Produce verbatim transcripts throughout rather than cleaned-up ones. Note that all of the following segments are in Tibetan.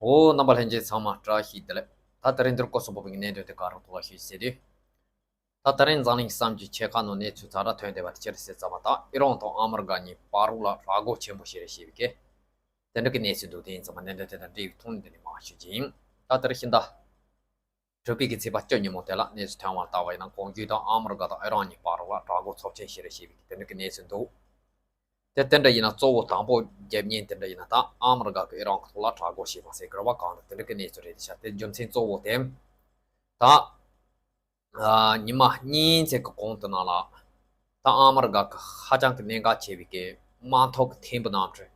འོ། རྣམ་པ་ལྷན་རྒྱས་ཚང་མ་བཀྲ་ཤིས་བདེ་ལེགས། ད་དེ་རིང་འདིར་སྐོར་སོགས་པོ་བའི་གནད་དོན་དེ་ག་རང་ཐོག་ལ་ཞུས་ཟེར་དུས། ད་དེ་རིང་འཛམ་གླིང་གསུམ་གྱི་ཆེ་ཁག་ནང་གནས་ཚུལ་ཛ་དྲག་ཐོན་བསྡད་པ་དེ་ཅི་རེད་ཟེར་ཙམ་པ། ད་ཨི་རན་དང་ཨ་མི་རི་ཀ་གཉིས་བར་རོགས་ལ་དགྲ་རྒོལ་ཆེན་པོ་ཞིག་རེད་ཞེས་པའི་གི་དེ་འདྲ་གི་གནས་ཚུལ་འདུག་དེ་ཡིན་ཙམ་པ་གནད་དོན་དེ་དང་འབྲེལ་བའི་ཐོག་ནས་འདི་ནས་མར་ཞུ་རྒྱུ་ཡིན། ད་དེ་རིང་ཕྱི་ཟླ་དྲུག་པའི་གི་ཚེས་པ་བཅུ་ཉིན་མོ་དེ་ལ་གནས་ཚུལ་ཐོན་པར་བལྟ་བ་ཡིན་ན། གོང་བརྗོད་ལྟར་ཨ་མི་རི་ཀ་དང་ཨི་རན་གཉིས་བར་རོགས་ལ་དགྲ་རྒོལ་ཚབས་ཆེན་ཞིག་རེད་ཞེས་པའི་གི་དེ་འདྲ་གི་གནས་ཚུལ་འདུག་དེ་དེ་འདྲ་ཡིན་ན་གཙོ་བོ་དང་པོ་རྒྱབ་མཁན་དེ་འདྲ་ཡིན་ན། ད་ཨ་མི་རི་ཀ་གི་ཨི་རན་གྱི་ཐོག་ལ་དགྲ་རྒོལ་བྱས་པ་ཟེར་གི་རེད་བ། གང་ལྟར་དེ་འདྲ་གི་གནས་ཚུལ་རེད་དེ་ཤག་དེ་རྒྱུ་མཚན་གཙོ་བོ་དེ། ད་ཨ་ཉི་མ་གཉིས་ཙམ་གི་གོང་དུ་ནང་ལ། ད་ཨ་མི་རི་ཀ་གི་ཧ་ཅང་གི་གནད་འགག་ཆེ་བའི་གི་དམག་འཐབ་གི་ཐེམ་བུ་གནམ་གྲུ།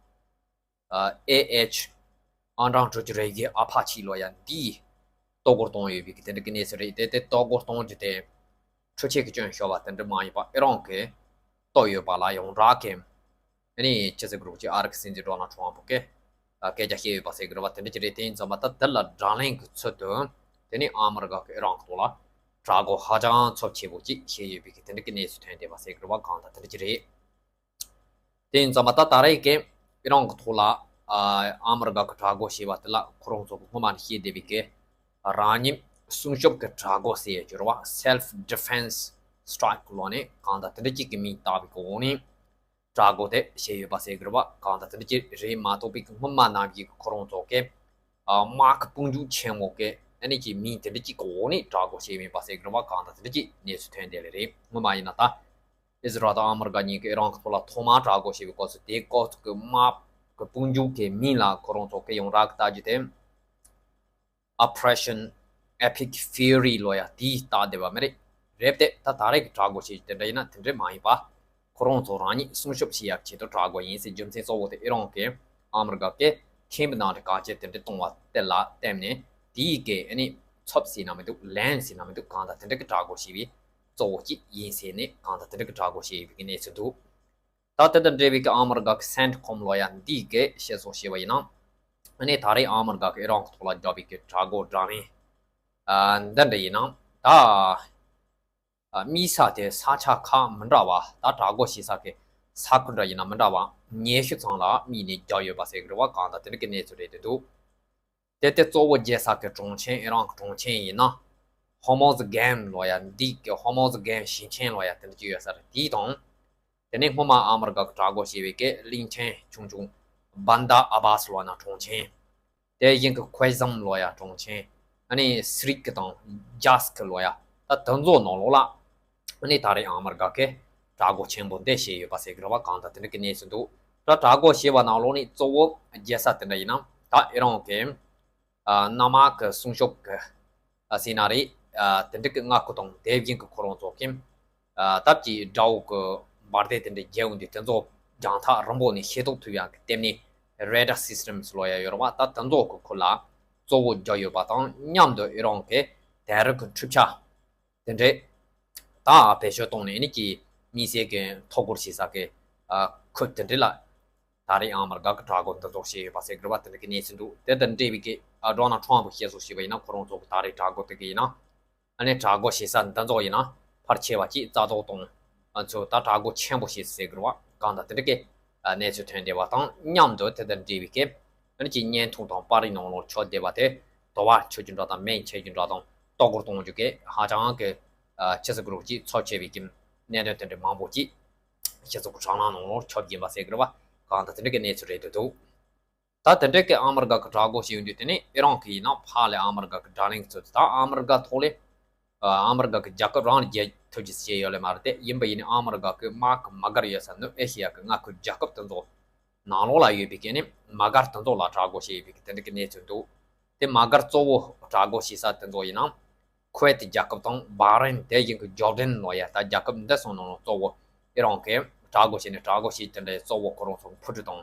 ཨེ་ཨེཆ་ཨང་གྲངས་དྲུག་ཅུ་རེ་བཞི་ཨ་ཕ་ཆི་ལོ་ཡ་འདིས་གཏོར་རྒོལ་གཏོང་ཡོད་པའི་གི་དེ་འདྲ་གི་གནས་ཚུལ་རེད། དེ་དེ་གཏོར་རྒོལ་གཏོང་རྒྱུ་དེ་འཕྲུལ་ཆས་ཀྱི་སྐྱོན་ཤོར་བ་དེ་འདྲ་མ་ཡིན་པ། ཨི་རན་གྱིས་གཏོར་ཡོད་པ་ལ་ཡོངས་གྲགས་ཀྱི་ཨ་ནི་ཅི་ཟེར་དགོས་རེད། ཅིག་ཨ་རི་གི་སྲིད་འཛིན་ཌོ་ནལ་ཊམ་ཕ་གིས་ཨ་སྐད་ཆ་བཤད་ཡོད་པ་ཟེར་གི་རེད་བ། དེ་འདྲ་ཅིག་རེད། དེ་ཡིན་ཙམ་པ་ད་དེ་ལ་བགྲོ་གླེང་གི་ཚུལ་དུ་དེ་ནི་ཨ་མི་རི་ཀ་གིས་ཨི་རན་གྱི་ཐོག་ལ་དགྲ་རྒོལ་ཧ་ཅང་ཚབས་ཆེ་པོ་ཅིག་བྱས་ཡོད་པའི་གི་དེ་འདྲ་གི་གནས་ཚུལ་ཐོན་བསྡད་པ་ཟེར་གི་རེད་བ། གང་ལྟར་དེ་འདྲ་ཅིག་རེད། དེ་ཡིན་ཙམ་པ་ད་ད་རེས་ཀྱི་ཨི་རན་གྱི་ཐོག་ལ་ཨ་ཨ་མི་རི་ཀ་གིས་དགྲ་རྒོལ་བྱས་པ་དེ་ལ་ཁོ་རང་ཚོ་གིས་སྔོན་མ་ནས་བཤད་བསྡད་པའི་གི་རང་ཉིད་སྲུང་སྐྱོབ་ཀྱི་དགྲ་རྒོལ་ཟེར་ཡ་ཅིག་ཡོད་རེད་བ། Self Defense Strike ལབ་ནས་གང་ལྟར་དེ་འདྲ་ཅིག་གི་མིང་བཏགས་པའི་གི་འོག་ནས་དགྲ་རྒོལ་དེ་བྱས་ཡོད་པ་ཟེར་གི་རེད་བ། གང་ལྟར་དེ་འདྲ་ཅིག་རེད་མ་གཏོགས་པའི་གི་སྔོན་མ་ནམ་ཞིག་གི་ཁོ་རང་ཚོ་གིས་ཨ་དམག་གི་དཔུང་འཇུག་ཆེན་མོ་གི་ཨ་ནི་ཅིག་མིང་དེ་འདྲ་ཅིག་གི་འོག་ནས་དགྲ་རྒོལ་བྱས་ཡོད་པ་ཟེར་གི་རེད་བ། གང་ལྟར་དེ་འདྲ་ཅིག་གནས་ཚུལ་ཐོན་བསྡད་ལེ་རེད། སྔོན་མ་ཡིན་ན་ད་ཨི་ཟི་རལ་དང་ཨ་མི་རི་ཀ་གཉིས་ཀྱིས་ཨི་རན་གྱི་ཐོག་ལ་ཐོག་མར་དགྲ་རྒོལ་བྱས་པའི་སྐབས་སུ། དེའི་སྐབས་སུ་གི་དམག་གི་དཔུང་འཇུག་གི་མིང་ལ་ཁོ་རང་ཚོ་གིས་ཡོངས་གྲགས་ཀྱི་བཏགས་རྒྱུ་དེ་Operation Epic Fury ལབ་ཡ་དེ་བཏགས་བསྡད་པ་མ་རེད། རེད་དེ། ད་ད་རེས་ཀྱི་དགྲ་རྒོལ་བྱེད་རྒྱུ་དེ་འདྲ་ཡིན་ན་དེ་འདྲ་མ་ཡིན་པ། ཁོ་རང་ཚོ་རང་ཉིད་སྲུང་སྐྱོབ་བྱེད་ཡག་ཆེད་དུ་དགྲ་རྒོལ་ཡིན་ཟེར། རྒྱུ་མཚན་གཙོ་བོ་དེ་ཨི་རན་གྱིས་ཨ་མི་རི་ཀ་གིས་ཐེམ་བུ་ནང་ལ་དཀའ་སྤྱད་དེ་འདྲ་གཏོང་བ་དེ་ལ་བརྟེན་ནས་དེའི་གི་ཨ་ནི་ཚབ་ཟེར་ན་མི་འདུག་ལན་ཟེར་ན་མི་འདུག་གང་ལྟར་དེ་འདྲ་གི་དགྲ་རྒོལ་བྱས་པའི་གཙོ་བོ་གཅིག་ཡིན་ཟེར་ནས། གང་ལྟར་དེ་འདྲ་གི་དགྲ་རྒོལ་བྱས་ཡོད་པའི་གནས་ཚུལ་འདུག་ད་དེ་དང་འབྲེལ་བའི་གི་ཨ་མི་རི་ཀ་གི་སེན་ཊི་ཀོམ་ལབ་ཡ་འདིས་གི་བཤད་སྲོལ་བྱས་པ་ཡིན་ན། ཨ་ནི་ད་རེས་ཨ་མི་རི་ཀ་གིས་ཨི་རན་གྱི་ཐོག་ལ་བརྒྱབ་པའི་གི་དགྲ་རྒོལ་བགྲོ་གླེང་ཨ་འདི་འདྲ་ཡིན་ན། ད་ཨ་དམིགས་ས་དེ་ས་ཆ་ཁག་མི་འདྲ་བ། ད་དགྲ་རྒོལ་བྱེད་ས་གི་ས་ཁུལ་འདྲ་ཡིན་ན་མི་འདྲ་བ་ཉི་ཤུ་ཙམ་ལ་དམིགས་ནས་བརྒྱབ་ཡོད་པ་ཟེར་གི་རེད་བ། གང་ལྟར་དེ་འདྲ་གི་གནས་ཚུལ་རེད་དེ་འདུག་དེ་དེ་གཙོ་བོ་རྒྱལ་ས་གི་གྲོང་ཁྱེར། ཨི་རན་གྱི་གྲོང་ཁྱེར་ཡིན་ན་ཧོར་མུ་ཛི་གྷན་ལབ་ཡ་འདི་གི་ཧོར་མུ་ཛི་གྷན་ཞིང་ཆེན་ལབ་ཡ་དེ་འདྲ་ཅིག་ཡོད་ས་རེད། དེའི་དང་དེ་ནས་སྔོན་མ་ཨ་མི་རི་ཀ་གིས་དགྲ་རྒོལ་བྱས་པའི་གི་གླིང་ཆེན་ཆུང་ཆུང་བན་དར་ཨ་བྷ་སི་ལབ་ན་གྲོང་ཁྱེར། དེ་བཞིན་གི་ཁོའེ་ཟམ་ལབ་ཡ་གྲོང་ཁྱེར། ཨ་ནི་སི་རིག་གི་དང་ཇཱ་སི་ཀི་ལབ་ཡ། ད་དེ་ཚོ་ནང་ལོགས་ལ་ཨ་ནི་ད་རེས་ཨ་མི་རི་ཀ་གིས་དགྲ་རྒོལ་ཆེན་པོ་འདི་བྱས་ཡོད་པ་ཟེར་གི་རེད་བ། གང་ལྟར་དེ་འདྲ་གི་གནས་ཚུལ་འདུག་ད་དགྲ་རྒོལ་བྱས་པ་ནང་ལོགས་ནས་གཙོ་བོ་རྒྱལ་ས་དེ་འདྲ་ཡིན་ན། ད་ཨི་རན་གྱི་ཨ་གནམ་དམག་གི་སྲུང་སྐྱོབ་ཀྱི་ཨ་ཟེར་ན་རེད། ཨ་དེ་འདྲ་གི་མངའ་ཁུལ་དང་། དེ་བཞིན་གི་ཁོ་རང་ཚོ་གིས་ཨ་སྟབས་ཀྱིས་དགྲ་བོ་གི་འབར་མདེལ་དེ་འདྲ་རྒྱག་འོང་དུས་དེ་ཚོ་རྒྱང་ཐག་རིང་པོ་ནས་ཤེས་རྟོགས་ཐུབ་ཡག་གི་ལྟེབ་གནས་རེ་ཌར་སིས་ཊམ་ལབ་ཡ་ཡོད་རེད་བ། ད་དེ་ཚོ་གི་ཁུལ་ལ་གཙོ་བོ་རྒྱག་ཡོད་པ་དང་མཉམ་དུ་ཨི་རན་གྱི་དེང་རབས་ཀྱི་འཕྲུལ་ཆས་དེ་འདྲས་ད་བེད་སྤྱོད་གཏོང་ནས་ཨ་ནི་ཀྱི་དམིགས་བསལ་གྱི་ཐོ་འགོད་བྱེད་ས་གི་ཨ་ཁུལ་དེ་འདྲས་ལ་ད་རེས་ཨ་མི་རི་ཀ་གིས་དགྲ་རྒོལ་འདི་ཚོ་བྱས་ཡོད་པ་ཟེར་གི་རེད་བ། དེ་འདྲ་གི་གནས་ཚུལ་འདུག་དེ་དང་འབྲེལ་བའི་གི་ཨ་ཌོ་ནལ་ཊམ་ཕ་གིས་བཤད་སྲོལ་བྱས་པ་ཡིན་ན། ཁོ་རང་ཚོ་གིས་ད་རེས་དགྲ་རྒོལ་དེ་གི་ཡིན་ན། ཨ་ནི་དགྲ་རྒོལ་བྱེད་ས་འདི་ཚོ་ཡིན་ན་ཕལ་ཆེ་བ་ཅིག་རྩ་གཏོར་གཏོང་ང་ཚོ་ད་དགྲ་རྒོལ་ཆེན་པོ་བྱེད་ཟེར་གི་རེད་བ། གང་ལྟར་དེ་འདྲ་གི་ཨ་གནས་ཚུལ་ཐོན་བསྡད་པ་དང་མཉམ་དུ། དེ་དང་འབྲེལ་བའི་གི་ཨ་ནི་ཀྱི་བརྙན་ཐུང་དང་པར་རིས་ནང་ལོགས་ཁྱབ་བསྡད་པ་དེ་དུ་བ་ཆགས་རྒྱུ་འདྲ་དང་མེ་མཆེད་རྒྱུ་འདྲ་དང་གཏོར་རྒོལ་གཏོང་རྒྱུ་གི་ཧ་ཅང་གི་ཨ་ཆེ་ས་གི་རོགས་ཀྱི་ཚབས་ཆེ་བའི་གི་གནད་དོན་དེ་འདྲ་མང་པོ་ཅིག་སྤྱི་ཚོགས་ཀྱི་དྲ་ལམ་ནང་ལོགས་ཁྱབ་ཀྱིན་པ་ཟེར་གི་རེད་བ། གང་ལྟར་དེ་འདྲ་གི་གནས་ཚུལ་རེད་འདུག་ད་དེ་འདྲ་གི་ཨ་མི་རི་ཀ་གིས་དགྲ་རྒོལ་བྱེད་ཡོང་དུས་དེ་ནི་ཨི་རན་གྱིས་ཡིན་ན་ཕར་ལ་ཨ་མི་རི་ཀ་གི་བགྲོ་གླེང་གི་ཚུལ་དུ། ད་ཨ་མི་རི་ཀ་ཐོག་ལས་ཨ་མི་རི་ཀ་གི་རྒྱལ་ཁབ་རང་ལ་རྒྱལ་ཐུབ་རྒྱུ་བྱས་ཡོད་ལེ་མ་རེད་དེ། ཡིན་པ་ཡིན་ནའི་ཨ་མི་རི་ཀ་གི་དམག་གི་མ་རྒར་ཡོད་ས་ནུབ་ཨེ་ཤེ་ཡ་གི་མངའ་ཁུལ་རྒྱལ་ཁབ་དེ་ཚོ་ནང་ལོགས་ལ་ཡོད་པའི་གི་ནི་མ་རྒར་དེ་ཚོ་ལ་དགྲ་རྒོལ་བྱས་ཡོད་པའི་གི་དེ་འདྲ་གི་གནས་ཚུལ་འདུག་དེ་མ་རྒར་གཙོ་བོ་དགྲ་རྒོལ་བྱེད་ས་དེ་ཚོ་ཡིན་ན། ཁུ་ཝེད་རྒྱལ་ཁབ་དང་བྷ་རེན། དེ་བཞིན་གྱི་ཇོར་ཌན་ལབ་ཡ། ད་རྒྱལ་ཁབ་འདི་ཚོ་ནང་ལ་གཙོ་བོ་ཨི་རན་གྱིས་དགྲ་རྒོལ་བྱས་ནས། དགྲ་རྒོལ་བྱས་དེ་འདྲའི་གཙོ་བོ་ཁོ་རང་ཚོ་འཕུར་གྲུ་དང་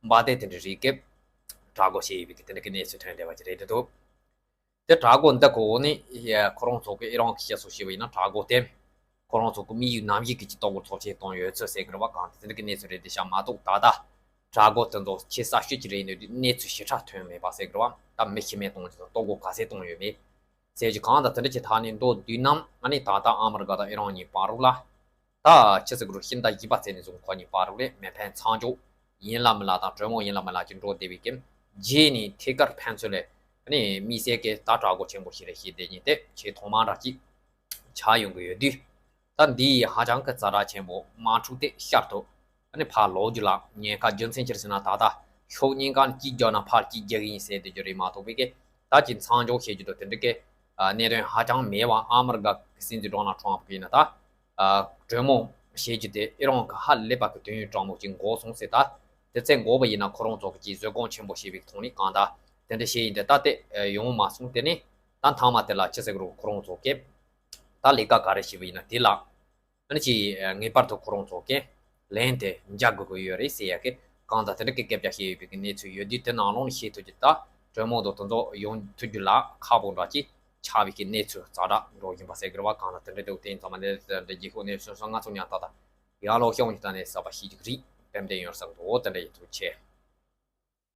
འབར་མདེལ་དེ་འདྲའི་རིགས་ཀྱིས་དགྲ་རྒོལ་བྱས་ཡོད་པའི་གི་དེ་འདྲ་གི་གནས་ཚུལ་ཐོན་བསྡད་པ་ཅིག་རེད་འདུག་དེ་དགྲ་རྒོལ་འདི་གི་འོག་ནས་ཁོ་རང་ཚོ་གིས་ཨི་རན་གྱིས་བཤད་སྲོལ་བྱས་པ་ཡིན་ན། དགྲ་རྒོལ་དེ་ཁོ་རང་ཚོ་གིས་དམིགས་ཡུལ་ནམ་ཞིག་གི་ཅིག་གཏོར་རྒོལ་ཚབས་ཆེན་བཏང་ཡོད་ཚུལ་ཟེར་གི་རེད་བ། གང་དེ་དེ་འདྲ་གི་གནས་ཚུལ་རེད་དེ་ཤག་མ་གཏོགས་ད་ལྟ་དགྲ་རྒོལ་དེ་ཚོ་ཆེས་གསར་ཤོས་ཅིག་རེད་ཡིན་ནའི་གནས་ཚུལ་ཞིབ་ཕྲ་ཐོན་མེད་པ་ཟེར་གི་རེད་བ། ད་མི་ཤི་རྨས་གཏོང་རྒྱུ་དང་གཏོར་རྒོལ་ག་ཚད་བཏང་ཡོད་མེད་ཟེར་རྒྱུ། གང་ལྟར་དེ་འདྲ་ཅིག་ཐག་ནས་འགྲོ་དུས་ནམ། ཨ་ནི་ད་ལྟ་ཨ་མི་རི་ཀ་དང་ཨི་རན་གཉིས་བར་རོགས་ལ། ད་ཆི་ཟེར་གི་རེད། ཕྱི་ཟླ་བཞི་པ་ཚེས་ནས་བཟུང་ཁོ་གཉིས་བར་རོགས་ལ་མེ་འཕེན་མཚམས་འཇོག་ཡིན་ལ་མིན་ལ་དང་གྲོས་མོལ་ཡིན་ལ་མིན་ལ་ཅིག་འགྲོ་བསྡད་པའི་གི་ རྗེས་ནས་ཐད་ཀར་ཕན་ཚུན་ལ་ཨ་ནི་དམིགས་བསལ་གྱི་ལྟ་དྲག་པོ་ཆེན་པོ་ཞིག་རེད་ཞེས་དེ་ཉིད་དེ་ཆེས་ཐོག་མ་འདྲ་ཅིག་ཆགས་ཡོང་གི་ཡོད་དུས། ད་འདི་ཡིས་ཧ་ཅང་གི་ཛ་དྲག་ཆེན་པོ་དམག་འཁྲུག་དེ་ཤར་ཐུབ། ཨ་ནི་ཕར་ལོག་རྒྱུ་ལ་ཉེན་ཁ། རྒྱུ་མཚན་ཅི་རེད་ཟེར་ན། ད་ལྟ་ཤུགས་རྙིང་ག་གཅིག་རྒྱག་ན་ཕར་གཅིག་རྒྱག་གི་ཡིན་ཟེར་དེ་རྒྱུ་རེད་མ་གཏོགས་པའི་གི་ད་ཅི་མཚམས་འཇོག་བྱེད་རྒྱུ་དང་དེ་འདྲ་གི་གནད་དོན་ཧ་ཅང་མེད་པ། ཨ་མི་རི་ཀ་གི་སྲིད་འཛིན་ཌོ་ནལ་ཊམ་ཕ་གིས་ཡིན་ན་ད་གྲོས་མོལ་བྱེད་རྒྱུ་དེ་ཨི་རན་གི་ཧ་ལས་པ་གི་དུས་ཡུན་གྲང་མོ་ཅིག་འགོར་སོང་ཟེར། ད་དེ་ཚེ་འགོར་བ་ཡིན་ན་ཁོ་རང་ཚོ་གི་ཅིག་བཟོད་སྒོམ་ཆེན་པོ་བྱས་པའི་ཐོག་ནས་གང་ལྟར་དེ་འདྲ་བྱས་ཡིན་ཏེ། ད་དེ་ཡོང་མ་སོང་། དེ་ནས་ད་མཐའ་མ་དེ་ལ་ཅི་ཟེར་གི་རེད། ཁོ་རང་ཚོ་གིས་ད་ལས་ཀ་ག་རེ་བྱས་པ་ཡིན་ན་དེ་ལ། ཨ་ནི་ཅིག་ངེས་པར་དུ་ཁོ་རང་ཚོ་གིས་ལན་དེ་འཇལ་དགོས་ཀྱི་ཡོད་རེད་ཟེར་ཡ་གི་གང་ལྟར་དེ་འདྲ་གི་སྐད་ཆ་བཤད་ཡོད་པའི་གི་གནས་ཚུལ་ཡོད་དུས། དེ་ནང་ལོགས་ནས་ཤེས་ཐུབ་རྒྱུ། ད་གྲོས་མོལ་དང་དེ་ཚོ་ཡོང་ཐུབ་རྒྱུ་ལ་ཁག་པོ་འདྲ་ཅིག་ཆགས་པའི་གི་གནས་ཚུལ་ཛ་དྲག་འགྲོ་བཞིན་པ་ཟེར་གི་རེད་པ། གང་ལྟར་དེ་འདྲ་འདུག་དེ་ཡིན་ཙང་མ་ནས་དེ་འདྲ་རྗེས་ཤོག་ནས་སོང་སོང་ང་ཚོ་ཉག་ཏག་ཏག་ཡང་ལོག་ཤོག་ནས་ད་ནས་གསར་པ་ཤེས་རྒྱུ་རེད། དེ་འདྲ་ཡོང་བསམ་འདུག་དེ་འདྲ་ཡིན། ཐུགས་རྗེ་ཆེ།